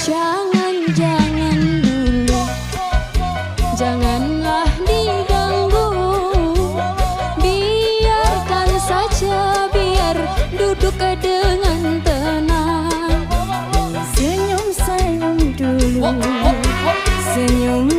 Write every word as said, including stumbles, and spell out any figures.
Jangan, jangan dulu, janganlah diganggu. Biarkan saja, biar duduk dengan tenang. Senyum, senyum dulu, senyum